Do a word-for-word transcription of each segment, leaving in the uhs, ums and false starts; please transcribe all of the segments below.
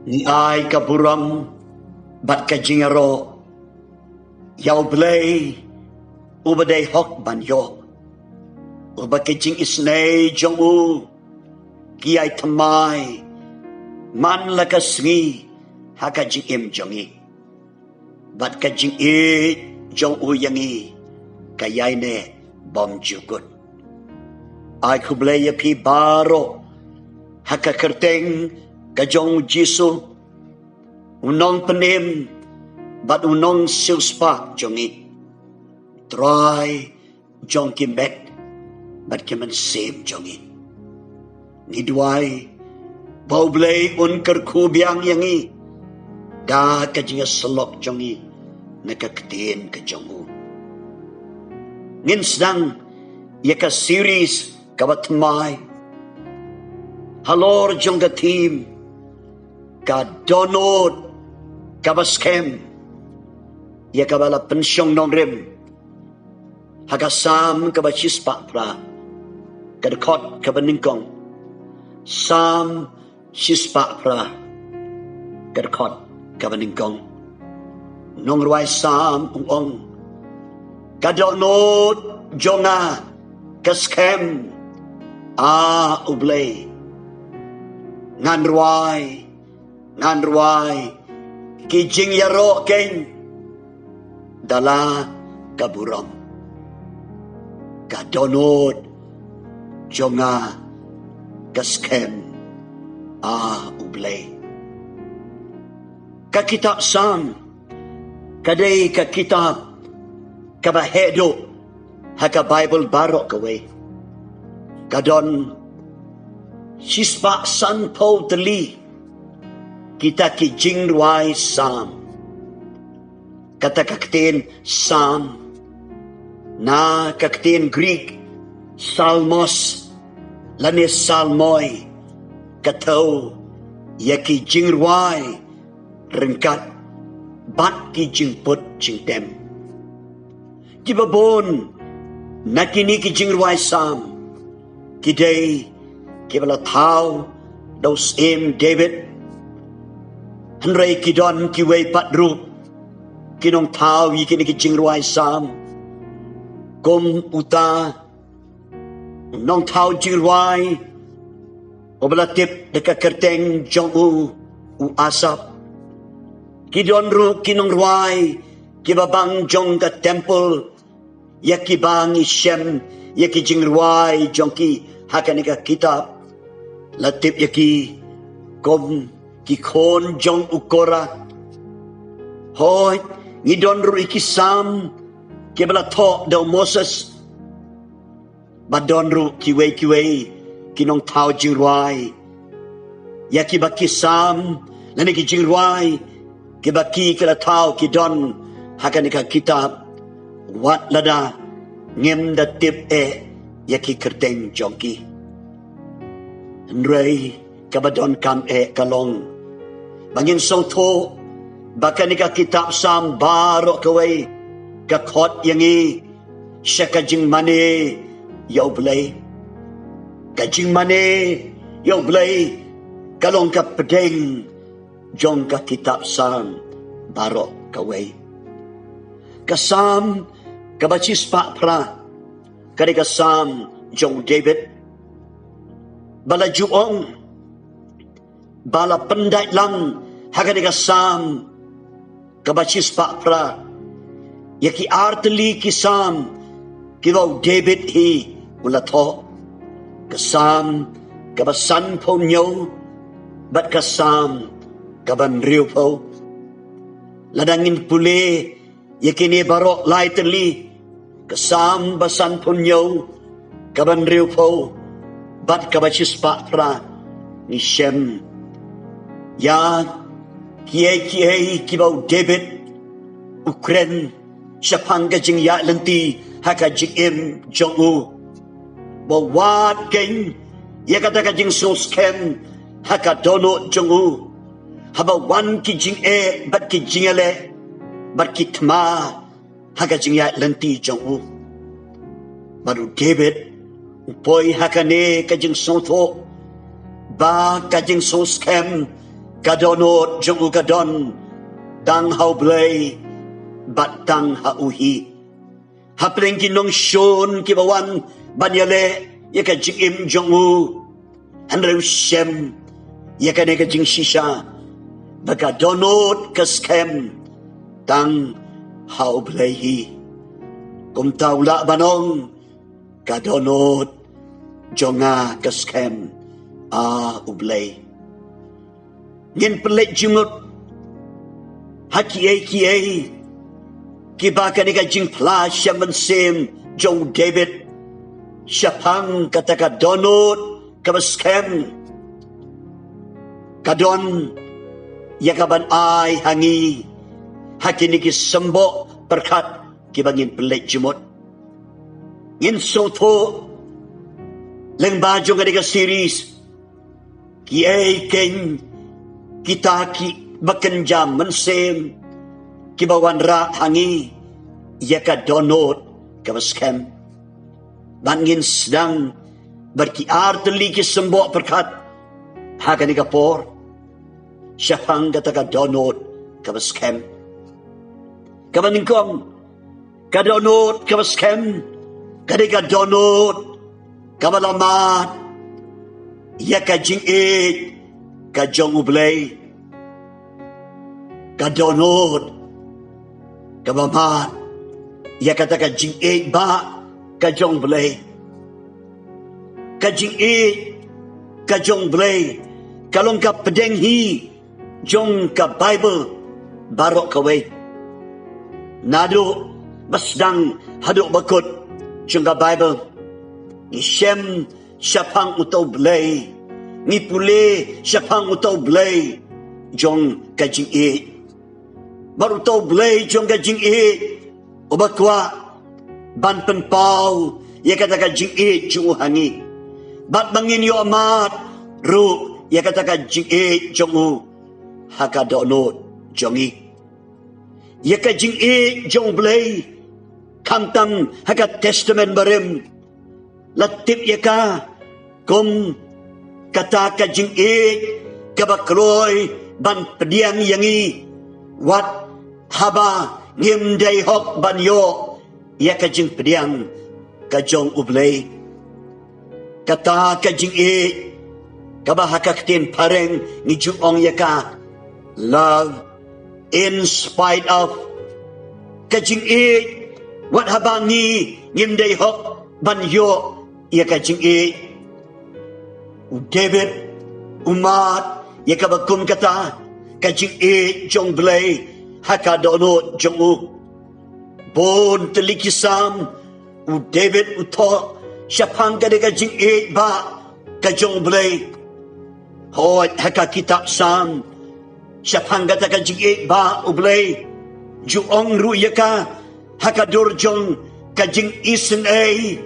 Ngi ai ka burom bad ka jingïaroh ïa U Blei uba dei hok ban ïoh, uba ki jingisynei jong u ki ïai thymmai man la ka sngi ha ka jingim jong ngi, bad ka jingïeit jong u ïa ngi ka ïaineh bymjukut. Ai khublei ïa phi baroh ha ka kyrteng ka jong U Jisu, U Nongpynim bad U Nongsiewspah jong ngi, Trai jong ki met bad ki mynsiem jong ngi. Ngi duwai ba U Blei un kyrkhu biang ïa ngi da ka jingïasyllok jong ngi na ka ktien ka jong u. Ngin sdang ïa ka series kaba thymmai halor jong ka theme ka dohnud kaba skhem, ïa kaba la pynshong nongrim ha ka Salm kaba shispah phra, ka dkhot kaba nyngkong. Salm shispah phra, ka dkhot kaba nyngkong. Nongrwai Salm u ong, ka dohnud jong nga ka skhem, A U Blei, ngan rwai, ngan rwai ki jingïaroh keiñ da la ka burom. Ka dohnud jong nga ka skhem, A U Blei. Ka kitab Salm ka dei ka kitab kaba heh duh ha ka Baibl baroh kawei. Ka don shispah sanphew tylli kita ki jingrwai Salm. Kata ka ktien Salm, na ka ktien Greek Salmos lane Salmoi, ka thew ïa ki jingrwai ryngkat bad ki jingput jingtem. Kiba bun na kine ki jingrwai Salm ki dei kiba la thaw da u Syiem David, hynrei ki don kiwei pat ruh ki nongthaw ïa kine ki jingrwai Salm, kum uta u nongthaw jingrwai uba la tip da ka kyrteng jong u, u Asaph. Ki don ruh ki nongrwai kiba bang jong ka templ, ïa kiba ngi shem ïa ki jingrwai jong ki ha kane ka kitab. La tip ïa ki kum ki khun jong u Korah. Hooid, ngi don ruh ïa ki Salm kiba la thoh da u Moses. Bad don ruh kiwei kiwei ki nongthaw jingrwai ïa kiba ki Salm lane ki jingrwai kiba ki, ki la thaw ki don ha kane ka kitab, wat lada ngim da tip eh ïa ki kyrteng jong ki. Hynrei kaba donkam eh ka long ba ngin sngewthuh ba kane ka kitab Salm baroh kawei ka khot ïa ngi sha ka jingmane ïa U Blei. Ka jingmane ïa U Blei ka long ka pdeng jong ka kitab Salm baroh kawei. Ka Salm kaba shispah phra ka dei ka Salm jong u David, ba la ju ong, ba la pyndait lang ha kane ka Salm kaba shispah phra ïa ki artylli ki Salm kiba u David hi u la thoh. Ka Salm kaba sanphew hynñiew bad ka Salm kaba hynriewphew. Lada ngin pule ïa kine baroh lai tylli, ka Salm ba sanphew hynñiew, kaba hynriewphew bad kaba shispah phra, ngi shem ïa kiei kiei kiba u David u kren shaphang ka jingïaid lynti ha ka jingim jong u. Ba wad keiñ ïa kata ka jingsngewskhem ha ka dohnud jong u haba wan ki jingeh bad ki jingïaleh bad ki thma ha ka jingïaid lynti jong u. Bad u David u poi ha kane ka jingsngewthuh ba ka jingsngewskhem Ka dohnud jong u ka don tang ha U Blei bad tang ha u hi. Hapdeng ki nongshun kiba wan ban ïaleh ïa ka jingim jong u, hynrei u shem ïa kane ka jingshisha ba ka dohnud ka skhem tang ha U Blei hi. Kumta u lah ban ong, ka dohnud jong nga ka skhem ha U Blei. Ngin pynleit jingmut ha kiei kiei kiba kane ka jingphla sha mynsiem jong u David shaphang kata ka dohnud kaba skhem ka don ïa ka ban ai ha ngi ha kine ki symboh pyrkhat kiba ngin pynleit jingmut. Ngin sngewthuh lyngba jong kane ka series kiei kein kita kiba kynja mynsiem kiba wanrah ha ngi ïa ka dohnud kaba skhem. Bad ngin sdang bad ki ar tylli ki symboh pyrkhat ha kane ka por shaphang kata ka dohnud kaba skhem. Kaba nyngkong, ka dohnud kaba skhem ka dei ka dohnud kaba la mad ïa ka jingïeit ka jong U Blei. Ka dohnud kaba mad ïa kata ka jingïeit ba ka jong U Blei. Ka jingïeit ka jong U Blei ka long ka pdeng hi jong ka Baibl baroh kawei. Naduh ba sdang haduh ba kut jong ka Baibl, ngi shem shaphang uta U Blei, ngi pule shaphang uta U Blei jong ka jingïeit. Bad uta U Blei jong ka jingïeit uba kwah ban pynpaw ïa kata ka jingïeit jong u ha ngi, bad ba ngin ïoh mad ruh ïa kata ka jingïeit jong u ha ka dohnud jong ngi. Ïa ka jingïeit jong U Blei, khamtam ha ka Testament Barim, la tip ïa ka kum kata ka jingïeit kaba kloi ban pdiang ïa ngi wat haba ngim dei hok ban ïoh ïa ka jingpdiang ka jong U Blei. Kata ka jingïeit kaba ha ka ktien phareng ngi ju ong ïa ka love in spite of. Ka jingïeit wat haba ngi ngim dei hok ban ïoh ïa ka jingïeit. U David u mad ïa kaba kum kata ka jingïeit jong U Blei ha ka dohnud jong u. Bun tylli ki Salm u David u thoh shaphang kata ka jingïeit ba ka jong U Blei. Hooid, ha ka kitab Salm shaphang kata ka jingïeit ba U Blei, ju ong ruh ïa ka ha ka dur jong ka jingisynei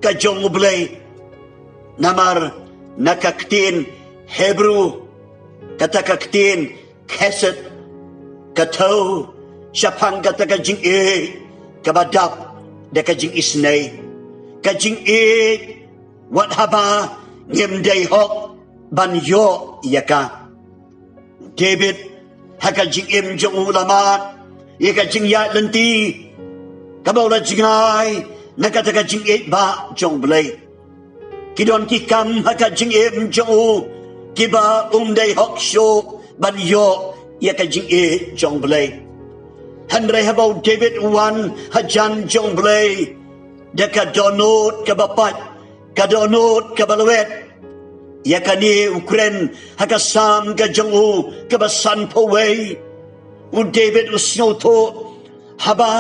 ka jong U Blei. Namar na ka ktien Hebru, kata ka ktien chesed ka thew shaphang kata ka jingïeit kaba dap da ka jingisynei, ka jingïeit wat haba ngim dei hok ban ïoh ïa ka. David ha ka jingim jong u la mad ïa ka jingïaid lynti kaba u la jngai na kata ka jingïeit ba jong U Blei. Ki don ki kam ha ka jingim jong u kiba um dei hok shuh ban ïoh ïa ka jingïeit jong U Blei. Hynrei haba u David u wan hajan jong U Blei da ka dohnud kaba pait, ka dohnud kaba lwet. Ïa kane u kren ha ka Salm ka jong u kaba sanphew wei. U David u sngewthuh haba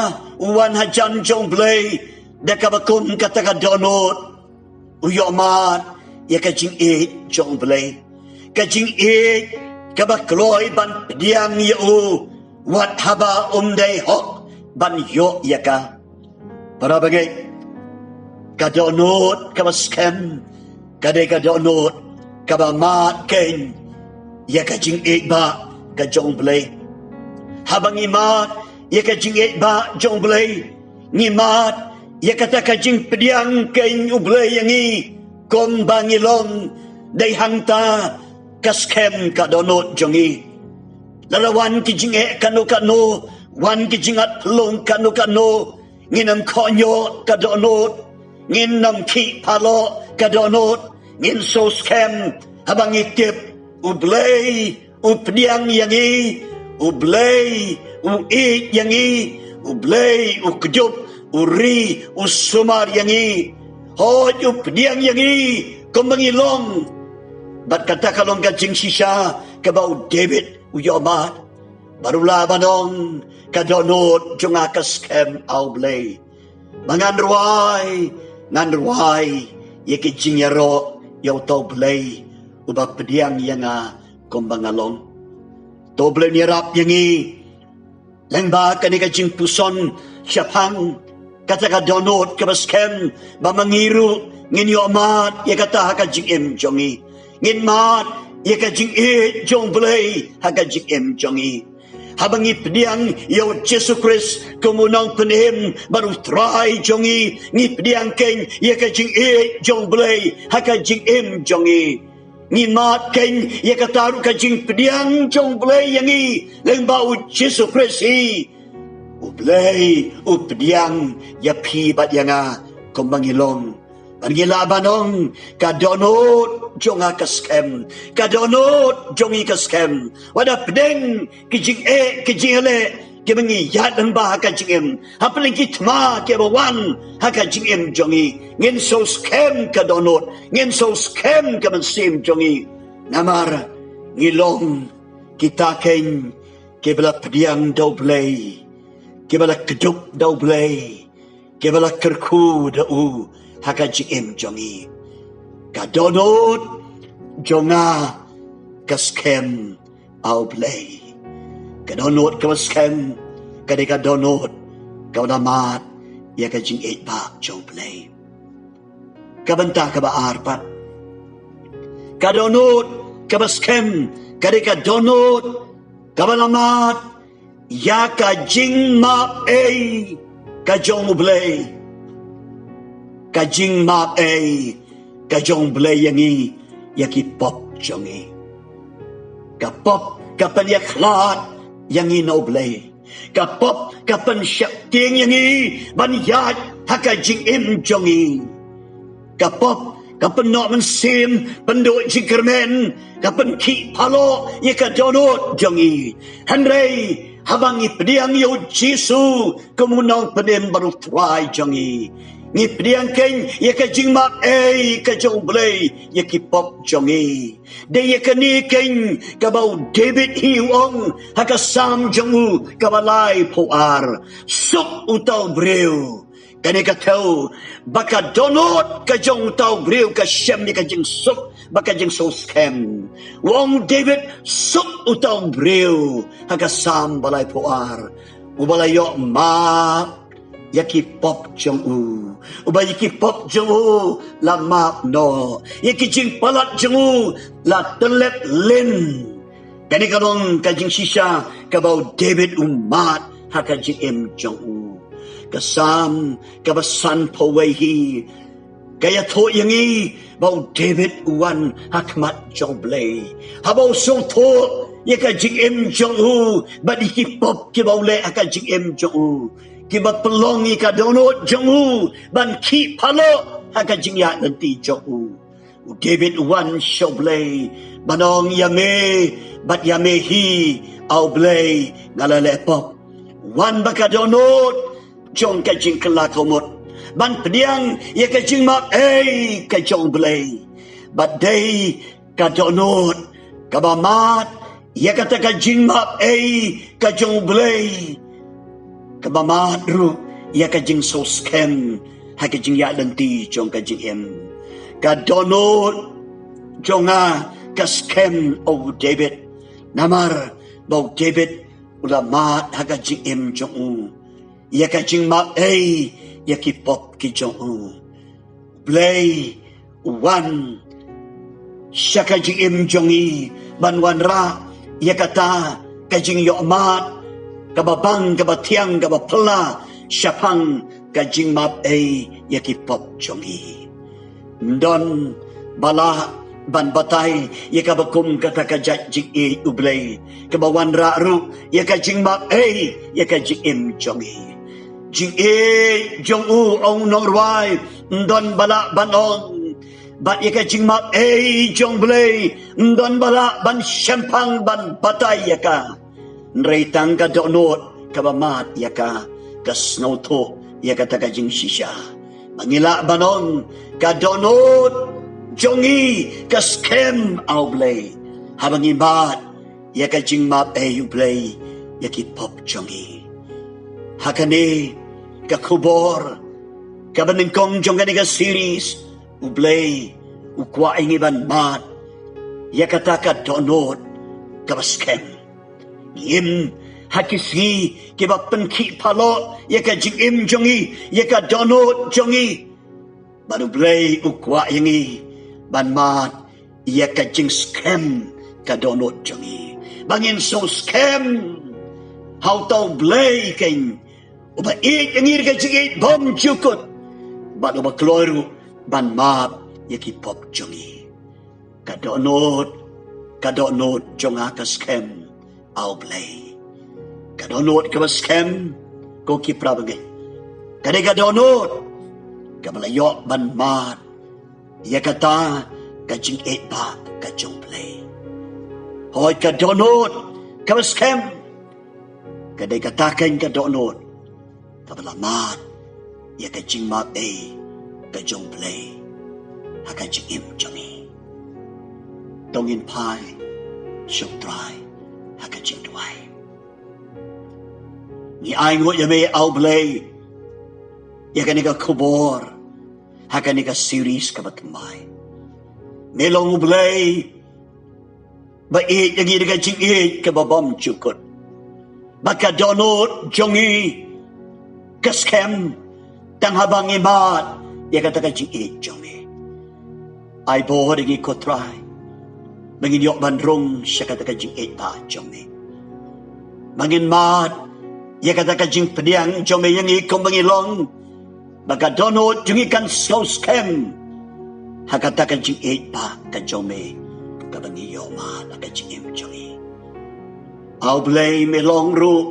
u wan hajan jong U Blei da kaba kum kata ka dohnud, u ïoh mad ïa ka jingïeit jong U Blei, ka jingïeit kaba kloi ban pdiang ïa u wat haba um dei hok ban ïoh ïa ka. Para bangeit, ka dohnud kaba skhem ka dei ka dohnud kaba mad kein ïa ka jingïeit ba ka jong U Blei. Haba ngi mad ïa ka jingïeit ba jong U Blei, ngi mad ïa kata ka jingpdiang kein U Blei ïa ngi kumba ngi long, dei hangta ka skhem ka dohnud jong ngi. Lada wan ki jingeh kano kano, wan ki jingat pynlong kano kano, ngin ym khohnyoh ka dohnud, ngin ym khih paloh ka dohnud, ngin sngewskhem haba ngi tip U Blei u pdiang ïa ngi, U Blei u ïeit ïa ngi, U Blei u kdup, u ri, u sumar ïa ngi. Hooid, u pdiang ïa ngi kumba ngi long. Bad kata ka long ka jingshisha kaba u David u ïohmad. Bad u lah ban ong, ka dohnud jong nga ka skhem, A U Blei. Ba ngan rwai, ngan rwai ïa ki jingïaroh ïa uta U Blei uba pdiang ïa nga kumba nga long. To U Blei un ïarap ïa ngi lyngba kane ka jingpuson shaphang kata ka dohnud kaba skhem, ba ma ngi ruh ngin ïohmad ïa kata ha ka jingim jong ngi. Ngin mad ïa ka jingïeit jong U Blei ha ka jingim jong ngi. Haba ngi pdiang ïa U Jisu Khrist kum u nongpynim bad u Trai jong ngi, ngi pdiang kein ïa ka jingïeit jong U Blei ha ka jingim jong ngi. Ngi mad kein ïa kata ruh ka jingpdiang jong U Blei ïa ngi lyngba U Jisu Khrist hi. U Blei u pdiang ïa phi bad ïa nga kumba ngi long. Bad ngi lah ban ong, ka dohnud jong nga ka skhem, ka dohnud jong ngi ka skhem. Wat da pdeng ki jingeh ki jingïaleh kiba ngi ïaid lyngba ha ka jingim, hapdeng ki thma kiba wan ha ka jingim jong ngi, ngin sngewskhem ka dohnud, ngin sngewskhem ka mynsiem jong ngi. Namar ngi long kita kein kiba la pdiang da U Blei, kiba la kdup da U Blei, kiba la kyrkhu da u ha ka jingim jong ngi. Ka dohnud jong nga ka skhem, A U Blei. Ka dohnud kaba skhem ka dei ka dohnud kaba la mad ïa ka jingïeit ba jong U Blei. Ka bynta kaba ar pat, ka dohnud kaba skhem ka dei ka dohnud kaba la mad ïa ka jingmap ei ka jong U Blei. Ka jingmap ei ka jong U Blei ïa ngi, ïa ki pop jong ngi. Ka pop ka pynïakhlad ïa ngi na U Blei. Ka pop ka pynsheptieng ïa ngi ban ïaid ha ka jingim jong ngi. Ka pop ka pynnoh mynsiem, pynduh jingkyrmen, ka pynkhih paloh ïa ka dohnud jong ngi. Hynrei haba ngi pdiang ïa U Jisu kum u nongpynim bad u Trai jong ngi, ngi pdiang kein ïa ka jingmap ei ka jong U Blei ïa ki pop jong ngi. Dei ïa kane kein kaba u David hi u ong ha ka Salm jong u kaba laiphew ar, suk uta u briew. Kane ka thew ba ka dohnud ka jong uta u briew ka shem ïa ka jingsuk bad ka jingsngewskhem. U ong David, suk uta u briew ha ka Salm ba laiphew ar, uba la ïoh map ïa ki pop jong u, uba ïa ki pop jong u la map noh, ïa ki jingpalat jong u la tyllep lin. Kane ka long ka jingshisha kaba u David u mad ha ka jingim jong u. Ka Salm kaba sanphew wei hi ka ïathuh ïa ngi ba u David u wan ha khmat jong U Blei. Haba u sngewthuh ïa ka jingim jong u bad ïa ki pop kiba u leh ha ka jingim jong u, kiba pynlong ïa ka dohnud jong u ban khih paloh ha ka jingïaid lynti jong u. U David u wan sha U Blei ban ong, ïa me bad ïa me hi, A U Blei, nga la leh pop. Wan bad ka dohnud jong ka jingkylla kamut ban pdiang ïa ka jingmap ei ka jong U Blei. Bad dei ka dohnud kaba mad ïa kata ka jingmap ei ka jong U Blei, kaba mad ruh ïa ka jingsngewskhem ha ka jingïaid lynti jong ka jingim. Ka dohnud jong nga ka skhem, A U David. Namar ba u David u la mad ha ka jingim jong u ïa ka jingmap ei ïa ki pop ki jong u. U Blei u wan sha ka jingim jong ngi ban wanrah ïa kata ka jingïohmad kaba bang, kaba thiang, kaba phylla shaphang ka jingmap ei ïa ki pop jong ngi. Ym don ba lah ban batai ïa kaba kum kata ka jait jingïeit U Blei, kaba wanrah ruh ïa ka jingmap ei ïa ka jingim jong ngi. Jingïeit jong u, ong u nongrwai, ym don ba lah ban ong, bad ïa ka jingmap ei jong U Blei ym don ba lah ban shemphang ban batai ïa ka. Hynrei tang ka dohnud kaba mad ïa ka, ka sngewthuh ïa kata ka jingshisha. Ba ngi lah ban ong, ka dohnud jong ngi ka skhem, A U Blei, haba ngi mad ïa ka jingmap ei U Blei ïa ki pop jong ngi. Ha kane ka khubor kaba nyngkong jong kane ka series, U Blei u kwah ïa ngi ban mad ïa kata ka dohnud kaba skhem. Ngi im ha ki sngi kiba pynkhih phalot ïa ka jingim jong ngi, ïa ka dohnud jong ngi. Bad U Blei u kwah ïa ngi ban mad ïa ka jingskhem ka dohnud jong ngi, ba ngin sngewskhem ha uta U Blei keiñ uba ïeit ïa ngi da ka jingïeit bymjukut, bad uba kloi ruh ban map ïa ki pop jong ngi. Ka dohnud, ka dohnud jong nga ka skhem, A U Blei. Ka dohnud kaba skhem, ko ki para bangeit, ka dei ka dohnud kaba la ïoh ban mad ïa kata ka jingïeit ba ka jong U Blei. Hooid, ka dohnud kaba skhem, ka dei kata keiñ ka dohnud kaba la mad ïa ka jingmap ei ka jong U Blei ha ka jingim jong ngi. To ngin phai sha U Trai ha ka jingduwai. Ngi ainguh ïa me, A U Blei, ïa kane ka khubor ha kane ka series kaba thymmai. Me long U Blei ba ïeit ïa ngi da ka jingïeit kaba bymjukut, ba ka dohnud jong ngi ka skhem tang haba ngi mad ïa kata ka jingïeit jong me. Ai bor ïa ngi, ko Trai, ba ngin ïoh ban rung sha kata ka jingïeit ba jong me, ba ngin mad ïa kata ka jingpdiang jong me ïa ngi kumba ngi long, ba ka dohnud jong ngi kan sngewskhem ha kata ka jingïeit ba ka jong me kaba ngi ïoh mad ha ka jingim jong ngi. A U Blei, me long ruh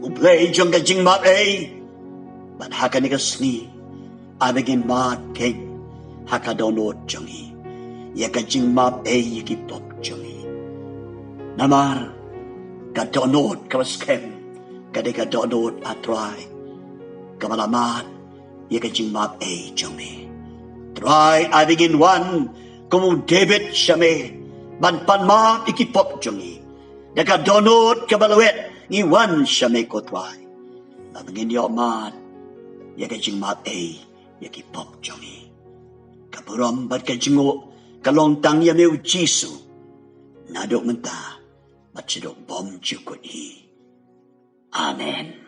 U Blei jong ka jingmap ei, bad ha kane ka sngi, ai ba ngin mad keiñ ha ka dohnud jong ngi ïa ka jingmap ei ïa ki pop jong ngi. Namar ka dohnud kaba skhem ka dei ka dohnud, A Trai, kaba la mad ïa ka jingmap ei jong me. Trai, ai ba ngin wan kum u David sha me ban pan map ïa ki pop jong ngi. Da ka dohnud kaba lwet ngi wan sha me, ko Trai, ba ngin ïoh mad ïa ka jingmap ei ïa ki pop jong ngi. Ka burom bad ka jingnguh ka long tang ïa me, U Jisu, naduh mynta bad shaduh bymjukut hi. Amen.